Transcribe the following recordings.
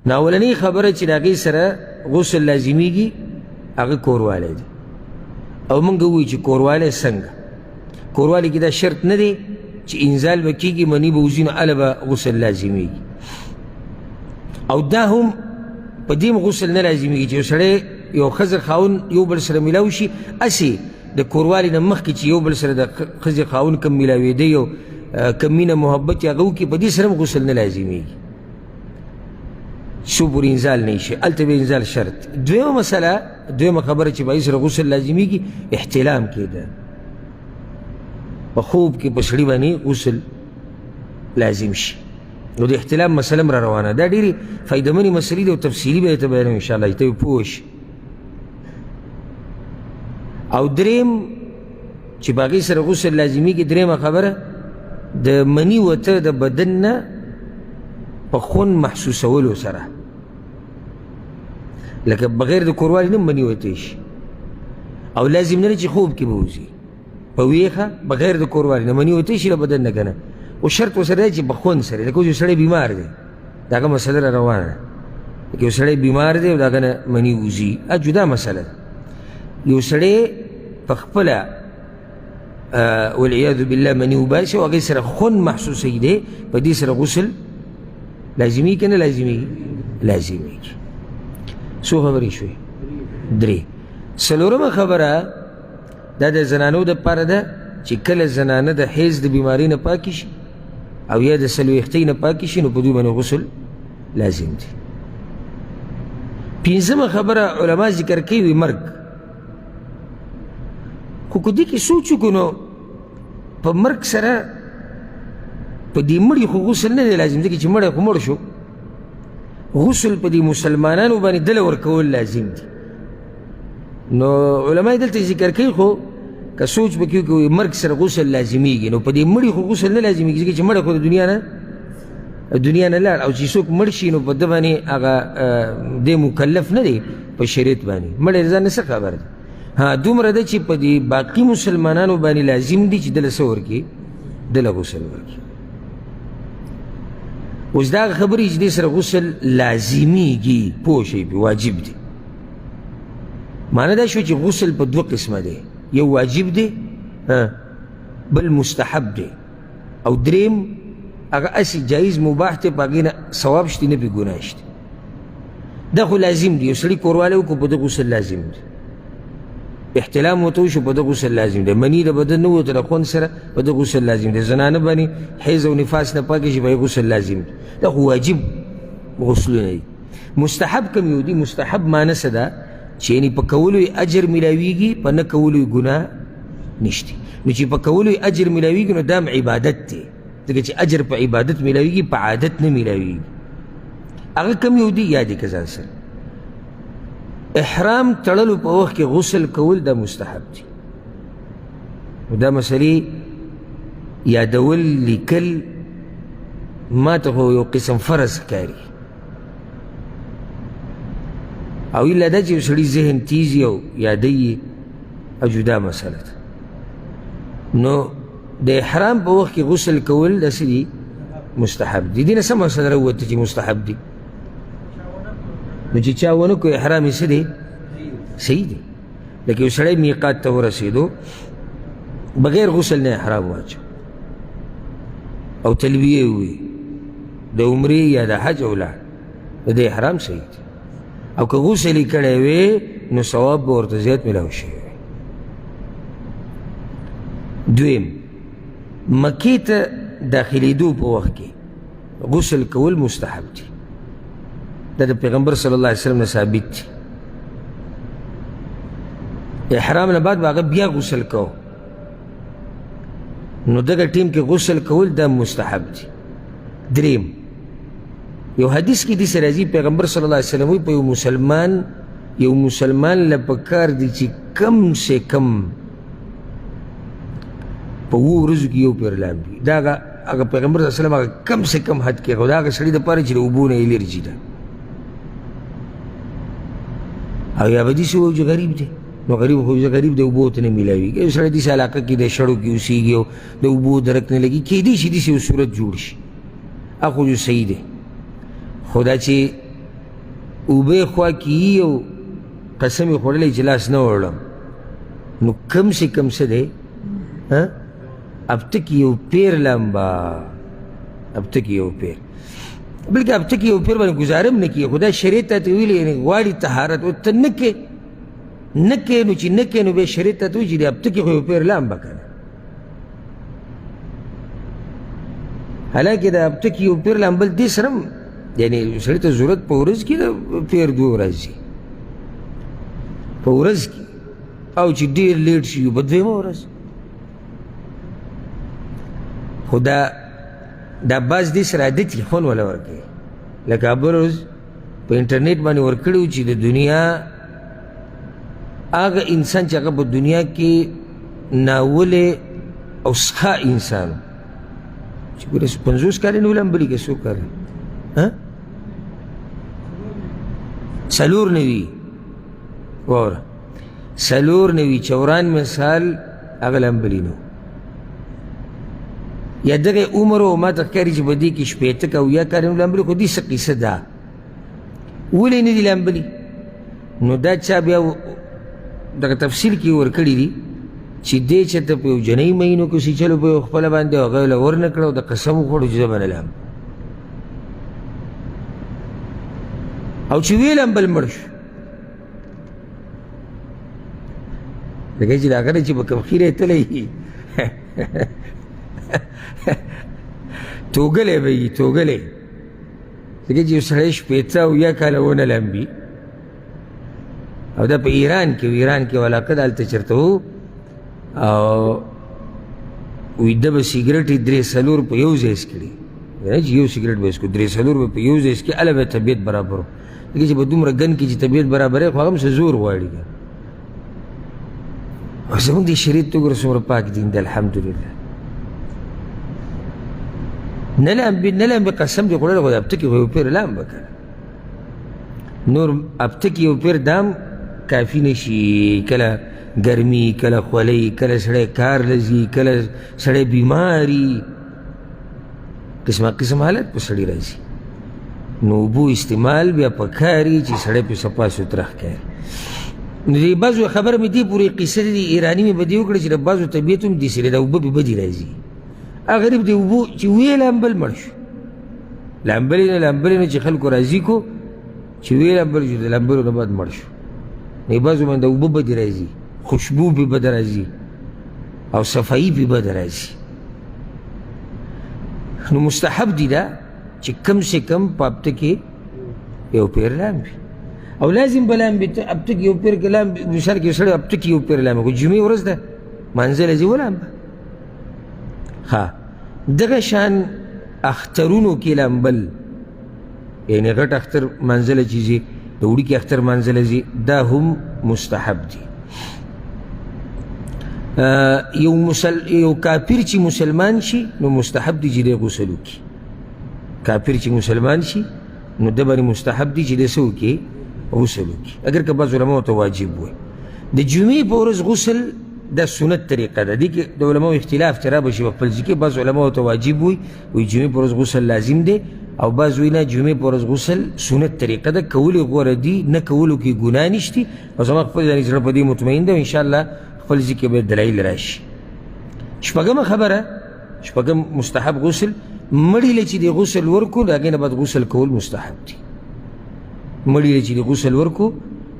نو اولنۍ خبره چې د هغې سره غسل لازمیږي هغه کوروالی دی. او موږ ووایو چې کوروالی څنګه؟ کوروالی کې دا شرط نه دی چې انزال به کېږي، مني به وځي، نو هله به غسل لازمیږي. او دا هم په دې هم غسل نه لازمیږي چې یو سړی یو ښځه خاوند یو بل سره میلاو شي، هسې د کوروالي نه مخکې چې یو بل سره د ښځې خاوند کوم میلاوېدی او کوم مینه محبت یې هغه وکړي، په دې سره هم غسل نه لازمیږي څو پورې انزال نه شي، هلته به انزال شرط. دویمه مسله، دویمه خبره چې په سره غسل لازمیږي، احتلام کېده. په خوب کې په سړي باندې غسل لازم شي. نو د احتلام مسله هم را روانه ده. دا ډېرې فایدهمنې مسلې دي او تفصیلي به یې ته بیانوم انشاءالله چې ته یې پوه شي. او دریم چې په هغې سره غسل لازمیږي، درېیمه خبره د مني وته د بدن نه په خون محسوسولو سره، لکه بغیر د کوروالي نه مني وتی شي، او لازم نه چې خوب کې به وځي، په ویښه بغیر د کوروالي نه مني وتی شي له بدن نه که نه، خو شرط ورسره دی چې په خوند سره. لکه اوس یو سړی بیمار دی، د هغه مسله را روانه ده. لکه یو سړی بیمار دی او د هغه نه مني وځي، دا جدا مسله ده. یو سړی په خپله والعیاذ بالله مني وباسي او هغې سره خوند محسوسوي دی، په دې سره غسل لازمي که نه لازمېږي؟ لازمېږي. څو خبرې شوې؟ درې. څلورمه خبره دا د زنانو دپاره ده چې کله زنانه د حیض د بیمارۍ نه پاکې شي او یا د څلوېښتۍ نه پاکې شي، نو په دوی باندې غسل لازم دی. پنځمه خبره علما ذکر کوي مرګ. خو که دې کې سوچ وکړو نو په مرګ سره په دې مړي خو غسل نه دی لازم، ځکه چې مړی خو مړ شو. غسل په دې مسلمانانو باندې دله ورکول لازم دی. نو علما یې دلته ذکر کوي، خو که سوچ پکې وکړو مرګ سره غسل لازمیږي، نو په دې مړي خو غسل نه لازمیږي، ځکه چې مړی خو د دنیا نه لاړ، او چې څوک مړ شي نو په ده باندې هغه دی مکلف نه دی په شریعت باندې، مړی ځان نه څه خبر دی. ها دومره ده چې په دې باقي مسلمانانو باندې لازم دي چې دله څه ورکړي، دله غسل ورکړي. اوس دا خبرې چې دې سره غسل لازمیږي، پوه شئ پرې، واجب دی. معنی دا شو چې غسل په دوه قسمه دی، یو واجب دی، بل مستحب دی، او دریم هغه هسې جایز مباح دی، په هغې نه ثواب شته نه پرې ګناه شته. دا خو لازم دی، یو سړي کوروالی وکړو په ده غسل لازم دی، احتلام ورته وشو په ده غسل لازم دی، مني د بدن نه ووته د خوند سره په ده غسل لازم دی، زنانه باندې حیض او نفاس نه پاکې شي په هغې غسل لازم دی. دا خو واجب غسلونه دي. مستحب کوم یو دی؟ مستحب معنی څه ده؟ چې یعنې په کولو یې اجر میلاویږي، په نه کولو یې ګناه نشته. نو چې په کولو یې اجر میلاویږي نو دا هم عبادت دی، ځکه چې اجر په عبادت میلاویږي، په عادت نه میلاویږي. هغه کوم یو دی؟ یاد یې که ځان سره. احرام تړلو په وخت کې غسل کول دا مستحب دی. دا مسلې یادول لیکل ما ته خو یو قسم فرض ښکاري، او الا دا چې یو سړي ذهن تیز او یادوي یې جدا مسله ده. نو د احرام په وخت کې غسل کول داسې دي مستحب دي. دې نه څه مسله راووته چې مستحب دي؟ نو چې چا ونه کړو احرام یې څه دی؟ صحیح دی. لکه یو سړی میقات ته ورسېدو بغیر غسل نه احرام واچو او تلبیه وي د عمرې یا د حج او لاړ، د دې احرام صحیح دی. او که غسل یې کړی وي نو ثواب به ورته زیات میلاو شوی وي. دویم، مکې ته داخلېدو په وخت کې غسل کول مستحب دی. دا د پیغمبر صلی الله علیه وسلم نه ثابت دی. احرام نه بعد به هغه بیا غسل کوو، نو دغه ټیم کې غسل کول دا مستحب دی. دریم، یو حدیث کې داسې راځي، پیغمبر صلی الله علیه وسلم وایي په یو مسلمان له پکار دی چې کم سه کم په اوو ورځو کې یو پیر لامبي. دا هغه پیغمبر صلی الله علیه وسلم هغه کم سه کم حد کې، خو دا هغه سړي دپاره چې د اوبو نه الرجي ده، او یا به داسې وایو چې غریب دی، نو غریب خو غریب دی، اوبو ته نه میلاویږي. یو سړی داسې علاقه کې د شړو کې اوسېږي او د اوبو درک نه لګي، کېدای شي داسې یو صورت جوړ شي، هغه خو صحیح دی. خو دا چې اوبه یې خوا کې یي او قسم یې خوړلی چې لاس نه وړم، نو کم سې کم څه دی هفته کې یو پیر لمبه، هفته کې یو پیر، بلکې هفته کې یو پیر باندې ګزاره هم نه کېږي. خو دا شریعت ته ویلي یعنې غواړي طهارت او ته نه کې نه کې، نو چې نه کې نو بیا شریعت ته وایي چې د هفته کې خو یو پیر لامبه که نه. حالانکه د هفته کې یو پیر لامبل دې سره هم یعنې سړي ته ضرورت په ورځ کې د پیر دوه ورځې په ورځ کې، او چې ډېر لیټ شي په دویمه ورځ. خو دا بعض دې سره عادت یې خوند وله ورکوي. لکه بل ورځ په انټرنیټ باندې ورکړي وو چې د دنیا هغه انسان چې هغه په دنیا کې ناولی او سخا انسان چې ګوره 50 کاله نه ولمبلي که څو کاله 94 واوره 94 94 سال هغه لمبلي نه یا دغه عمر او ما ته ښکاري چې په دې کې 60 که 70 کاله نه لمبلي، خو دې څه قیصه ده ولې نه دي لمبلي؟ نو دا چا بیا دغه تفصیل کې ورکړي دي چې دی چېرته په یو جنۍ مئینو کې چلو په یو خپله باندې هغه یې له ورنه کړه او د قسم وخوړو چې زه به نه لامبم، او چې ویې لامبل مړ شو. لکه چې د هغه نه چې په کوم خیره تللی توږلی به یي، توږلی، ځکه چې یو سړی 60 او 70 کاله ونه لامبي، او دا په ایران کې، ایران کې علاقه ده هلته چېرته و، او وایي ده به سګرټ یې 3 4 په یو ځای څکلي، نه چې یو سګرټ به یې څکو، 3 4 به په یو ځای څکي، هله به یې طبیعت برابر و. ځکه چې په دومره ګن کې چې طبیعت برابرې خو هغه هم څه زور غواړي که. او زموږ د شریعت ته وګوره څومره پاک دین دی الحمدلله. نه لامبي نه لامبي قسم دې خوړلی، خو د هفته کې خو یو پیر لامبه که نه، نور هفته کې یو پیر دام کافي نه شي. کله ګرمي، کله خولۍ، کله سړی کار له ځي، کله سړی بیماري، قسمه قسم حالت په سړي راځي. نو اوبو استعمال بیا پکاري چې سړی پې صفا سوتره ښکاري. نو دې بعضو خبره مې دې پورې قصه دې ایراني مې به دې وکړه چې د بعضو طبیعت هم داسې دی، دا اوبه پې بدې راځي. هغه غریب دې اوبو چې ویې لامبل مړ شو، لامبلې نه لامبلې نه چې خلکو راضي کو چې ویې لامبل شو، د لامبلو نه بعد مړ شو. نو بعضو باندې اوبه بدې راځي، خوشبو پې بده راځي او صفایي پې بده راځي. نو مستحب دی دا چې کم سه کم په هفته کې یو پیر لامبي، او لازم به لامبي. ته هفته کې یو پیر کې لامبي، مثال کې سړی هفته کې یو پیر لامبي، خو جمعې ورځ ده مانځه له ځي ولامبه. ښه دغه شان اخترونو کې لامبل، یعنې غټ اختر مانځه له چې ځي، د وړوکي اختر مانځه له ځي، دا هم مستحب دی. یو کافر چې مسلمان شي نو مستحب دی چې دی غسل وکړي. کافر چې مسلمان شي نو ده باندې مستحب دی چې دی څه وکړي؟ غسل وکړي، اګر که بعض علماو ته واجب وایي. د جمعې په ورځ غسل دا سنت طریقه ده، دې کې د علماو اختلاف چې را به شي په خپل ځای کې. بعض علماو ته واجب وایي، وایي جمعې په ورځ غسل لازم دی، او بعض وایي نه جمعې په ورځ غسل سنت طریقه ده، کول یې غوره دي، نه کولو کې ګناه نشتي. او زما خپل ځان زړه په دې مطمئن دی، انشاءالله خپل ځای کې به دلایل راشي. شپږمه خبره، شپږم مستحب غسل، مړي له چې د غسل ورکو د هغې نه بعد غسل کول مستحب دي. مړي له چې د غسل ورکو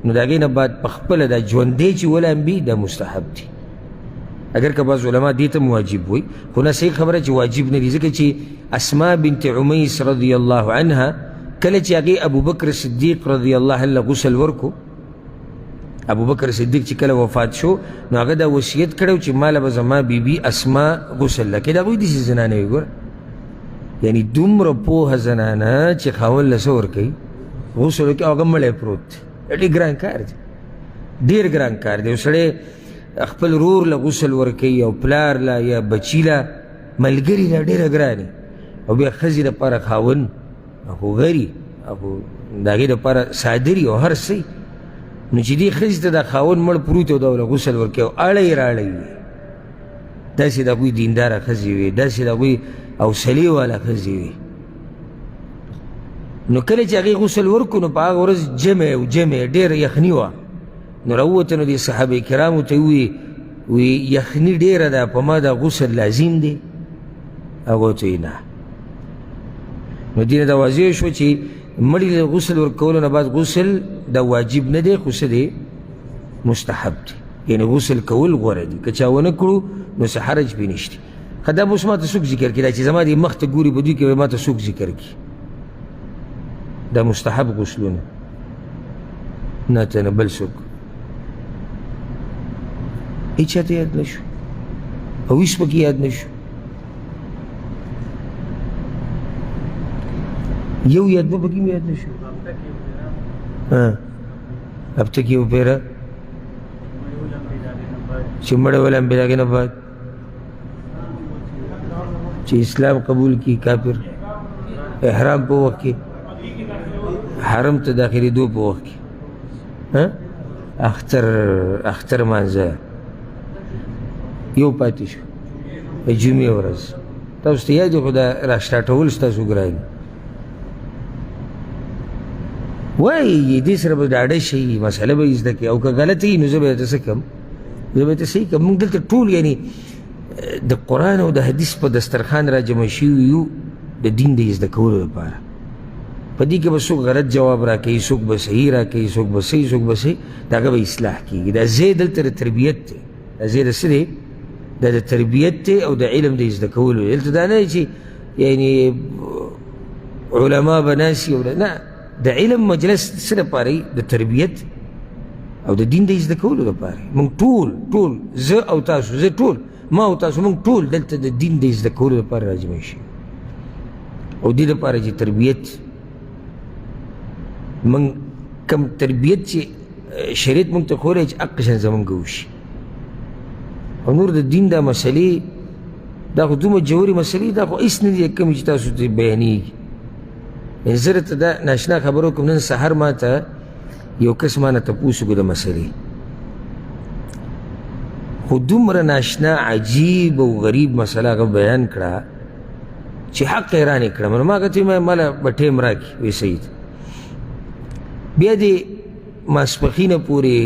نو د هغې نه بعد په خپله دا ژوندی چې ولامبي دا مستحب دي. اګر که بعض علما دې ته واجب وایي، خو نه صحیح خبره چې واجب نه دي، ځکه چې اسما بنت عمیس رضی الله عنها کله چې هغې ابوبکر صدیق رضی الله عنه غسل ورکو، ابوبکر صدیق چې کله وفات شو نو هغه دا وصیت کړی چې ماله به زما بیبي اسما غسل لکې. د هغوی داسې زنانه وي ګوره، یعنې دومره پوهه زنانه چې خاوند له څه ورکوي؟ غسل ورکوي، او هغه مړی پروت دی. ډېر ګران کار دی، ډېر ګران کار دی. یو سړی خپل ورور له غسل ورکوي او پلار له یا بچي له ملګري له، ډېره ګرانې. او بیا ښځې دپاره خاوند خو غري، خو د هغې دپاره څادري او هر څه. نو چې دې ښځې ته دا خاوند مړ پروت او دا ورله غسل ورکوي او اړه یې راړوي، داسې د هغوی دینداره ښځې وي، داسې د هغوی حوصلې والا ښځې وي. نو کله چې هغې غسل ورکړو نو په هغه ورځ جمع او جمع ډېره یخني وه. نو راووته نو دې صحابه کرامو ته ووایي، وی یخني ډېره ده، په ما دا غسل لازم دی؟ هغو ته وایي نه. نو دې نه دا واضح شو چې مړي له غسل ورکولو نه بعد غسل دا واجب نه دی، خو څه دی؟ مستحب دی، یعنې غسل کول غوره دي. که چا ونه کړو نو څه حرج پرې نشته. ښه دا به اوس ما ته څوک ذکر کړي؟ دا چې زما دې مخ ته ګوري په دوی کې به ما ته څوک ذکر کړي دا مستحب غسلونه؟ نه ته نه بل څوک هیچا ته یاد نه شو او هیڅ پکې یاد نه شو. یو یاد به پکې یاد نه شو. هفته کې یو پیره چې مړی ولمبېد هغې نه بعد چې اسلام قبول کی کافر، احرام په وخت کې، حرم ته داخلېدو په وخت کې، اختر اختر مانځه یو پاتې شو د جمعې ورځ. تاسو ته یاد خو دا راسټارټول ستاسو ګران وایي، دې سره به ډاډه شئ، مسله به یې زده کړئ، او که غلطه وي نو زه به درته څه کړم؟ زه به درته صحیح کړم. موږ دلته ټول یعنې د قرآن او د حدیث په دسترخوان را جمع شوي یو د دین د زده کولو لپاره. په دې کې به څوک غلط جواب راکوي، څوک به صحیح راکوي، څوک به صحیح، څوک به صحیح، د هغه به اصلاح کېږي. دا ځای دلته د تربیت دی، دا ځای د څه دی؟ دا د تربیت دی او د علم د زده کولو دی. دلته دا نه دی چې یعنې علما به ناست او نه، د علم مجلس څه لپاره وي؟ د تربیت او د دین د زده کولو لپاره. موږ ټول ټول زه او تاسو، زه ټول ما او تاسو، موږ ټول دلته د دین د زده کولو لپاره راجمع شي، او دې لپاره چې تربیت موږ کم تربیت چې شریعت موږ ته ښوولی چې حق شان زموږ وشي. او نور د دین دا مسلې دا خو دومره ژورې مسلې دا خو هېڅ نه دي کومې چې تاسو ته بیانېږي. زه درته دا ناشنا خبره وکړم. نن سهار ما ته یو کس ما نه تپوس وکړو د مسلې، خو دومره ناشنا عجیب او غریب مسله هغه بیان کړه چې حق حیران یې کړم. نو ما هغه ته وویل ماله به ټایم راکړي. وایي صحیح ده. بیا دې ماسپښینه پورې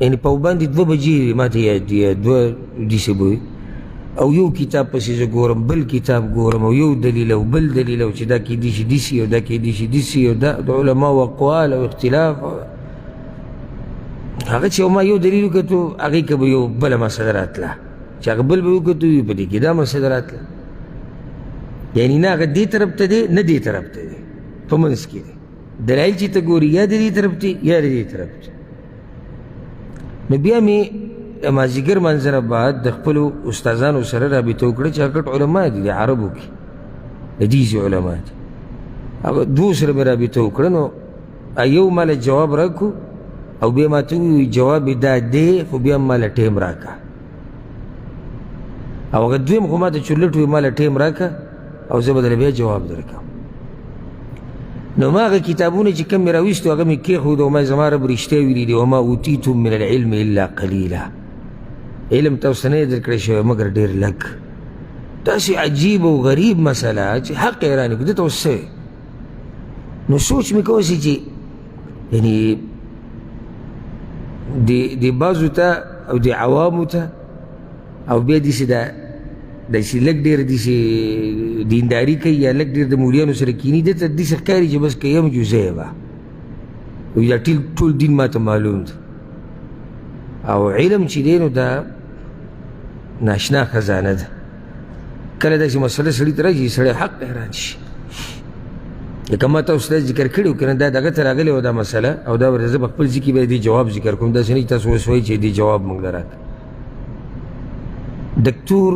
یعنې په باندې 2 بجې وې، ما ته یاد دي، 2 داسې به وي، او یو کتاب پسې زه ګورم، بل کتاب ګورم، او یو دلیل او بل دلیل، او چې دا کېدی شي داسې او دا کېدی شي داسې، او دا د علماو اقوال او اختلاف. هغه چې ما یو دلیل وکتو هغې کې به یو بله مسله راتله، چې هغه بل به وکتو په دې کې دا مسله راتله. یعنې نه هغه دې طرف ته دی نه دې طرف ته دی، په منځ کې دی. دلایل چې ته ګوري یا د دې طرف ته یا د دې طرف ته. نو بیا مې د مازدیګر لمانځه نه بعد د خپلو استادانو سره رابطه وکړه چې هغه غټ علما دي د عربو کې، د دې ځای علما دي. هغه دوو سره مې رابطه وکړه. نو یو ما له جواب راکړو او بیا ما ته وویل جواب یې دا دی، خو بیا ما له ټایم راکړه. او هغه دویم خو ما ته چورلټ وویل ما له ټایم راکړه او زه به درله بیا جواب درکړم. نو ما هغه کتابونه چې کوم مې راویستو هغه مې کېښود او ما زما رب رښتیا ویلي دي، وما اوتیتم من العلم الا قلیلا، علم تاسو ته نه دی درکړی شوی مګر ډېر لږ. داسې عجیب او غریب مسله چې حق حیران کړو، ده ته اوس څه؟ نو سوچ مې کوه چې یعنې دې بعضو ته او دې عوامو ته او بیا داسې دا داسې لږ ډېر داسې دینداري کوي یا لږ ډېر د مولیانو سره کیني، ده ته داسې ښکاري چې بس که یم جوزه به وایي دا ټول دین ما ته معلوم دی. او علم چې دی نو دا ناشنا خزانه ده. کله داسې مسله سړي ته راشي سړی حق حیران شي. لکه ما تاسو ته ذکر کړي وو که نه، دا دغه ته راغلې وه دا مسله، او دا ورته زه په خپل ځای کې به دې جواب ذکر کوم، داسې نه چې تاسو اوس وایئ چې دې جواب موږ له راکړه. دکتور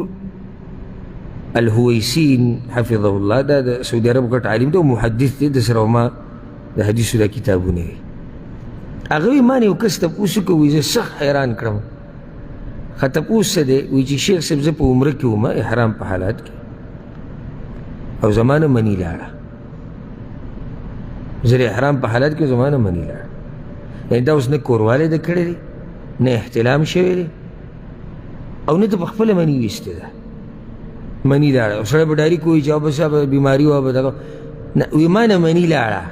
الهویسین حفظه الله، دا د سعودي عرب غټ عالم دی او محدث دی، د سره ما د حدیثو دا کتابونه وي. هغه وایي ما نه یو کس تپوس وکړ، وایي زه سخت حیران کړم. ښه تپوس څه دی؟ وایي چې شیخ صاحب زه په عمره کې وم، احرام په حالت کې، او زما نه مني لاړه. زه د احرام په حالت کې زما نه مني لاړه. یعنې دا اوس نه کوروالی د کړی دی، نه احتلام شوی دی، او نه ته په خپله مني ویستې ده، مني لاړه. او سړی به ډاري کوي چې بس بیماري وه به دغه. نه وی ما نه مني لاړه،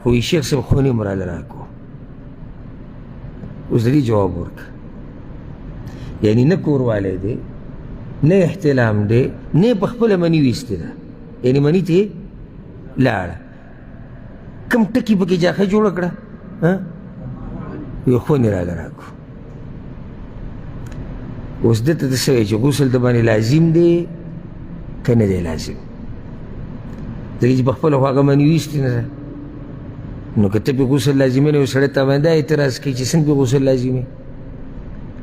خو وی شیخ صاحب خونې هم راله راکړو. اوس د دې جواب ورکړه، یعنی نه کوروالی دی، نه احتلام دی، نه په خپله مني ویستې ده، یعنی مني ته لاړه. کوم ټکي پکې جاخه جوړه کړه؟ یو خونې راله راکړو. اوس ده ته څه وایي چې غسل د باندې لازم دی که نه دی لازم؟ ځکه چې په خپله خو هغه مني ویستې نه ده، نو که ته پې غسل لازمي نه، یو سړی تا باندې دا اعتراض کوي چې څنګه پې غسل لازمي؟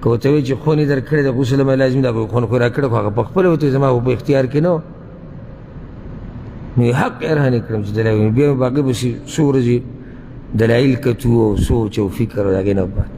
که ورته وایي چې خونې در کړې ده غسل مې لازم ده، خون خو راکړی، خو هغه په خپله ورته زما خو په اختیار کې نه، نو یې حق یې رانه کړم چې دلایل. بیا مې باقي پسې څو ورځې دلایل کتو او سوچ او فکر او د هغې نه بعد